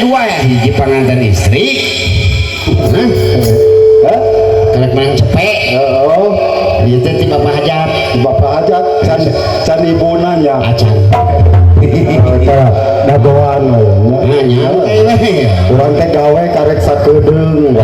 dua ya, hiji panganten istri. Hah? Hah? Karek menang cepek. Oh, Ieu teh ti bapak hajat. Bapak hajat can can ibuna nya. Acan. Eta dagoan we nya. Nah, nya we. Urang teh gawe karek sakedeung.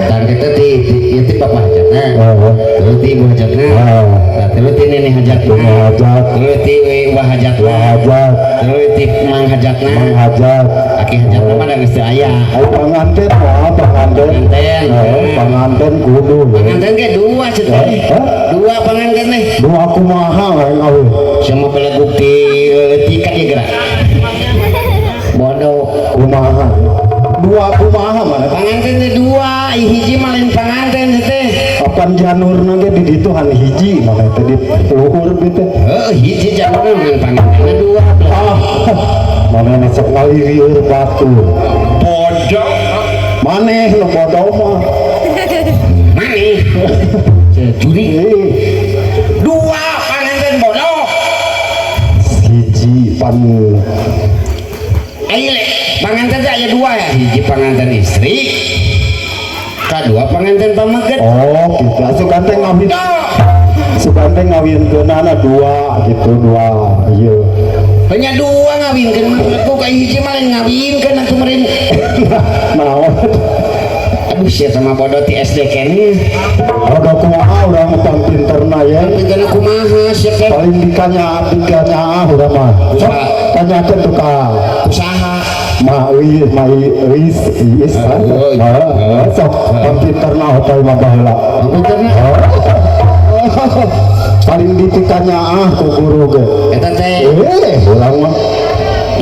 Tang kita ti ti ieu ti bapak hajatna. Heeh. Terus ti ibu hajatna. Ah. Nah, terus ti nenek hajatna. Nenek hajat. Terus ti uwa hajatna. Wah hajat, Terus ti mang hajatna. mang hajat. Aki hajatna mah da geus teu aya. Ai panganten mah panganten. Panganten. Heeh, panganten kudu. Panganten ge dua cenah teh. Hah? Dua panganten teh. Dua kumaha lain awewe. Sama beleguk ti leutik ya gerak. Bodoh. Kumaha? Dua kumaha mana? Panganten teh dua, hiji mah lain panganten teh. Apan janurna ge di ditu han hiji mana teh di luhur gitu. Heuh, hiji janurna ngan pangantenna dua. Ah, mana sok ngalirieur batur. Bodoh. Maneh nu bodoh mah. Maneh. Juri. Eh, Dua panganten bodoh. Hiji pan. Ayo le, panganten teh aya dua ya. Hiji panganten istri, kadua panganten pameget. Oh, gitu. Asukan teh ngawin. Bodoh. Sugan teh ngawinkeunana dua gitu, dua. Iya. Hanya dua ngawinkeun mah ku ka hiji mah lain ngawinkeun atuh meureun. Naon? Aduh, sia sama bodoh ti SD keneh. Bodoh kumaha urang mah pan pinterna ya. Pinterna kumaha sia teh? Paling dikanya dikanya urang mah. Sok tanyakeun tuh ka Usaha. Ma Uis, Ma Uis, Iis. Oh, iya. Heeh, sok pan pinterna otoy mah baheula. Pinterna. Paling ditikanya ah ku guru ge. Eta teh Eh, urang mah.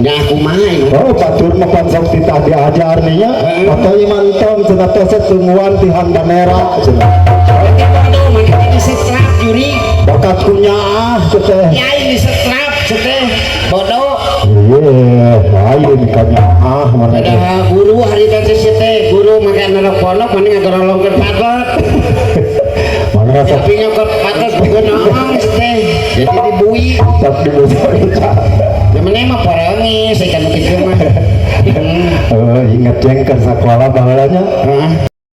Nya kumaha ieu? Oh, batur mah pan sok titah diajar nih nya. Otoy mah entong cenah teh tungguan ti Banera cenah. Berarti bodoh maneh disetrap juri. Bakat kunyaah teh. Nyai disetrap teh bodoh. Iya, lain kanyaah mana teh. Ada guru hari teh sia teh guru make nerok pondok maneh ngagorolongkeun patet. Mana sok Tapi nyokot patet beunang teh. Jadi dibui. Sok dibujur. Da maneh mah porongis ikan kitu mah. Eh, inget jeng ke sekolah baheula nya. Heeh.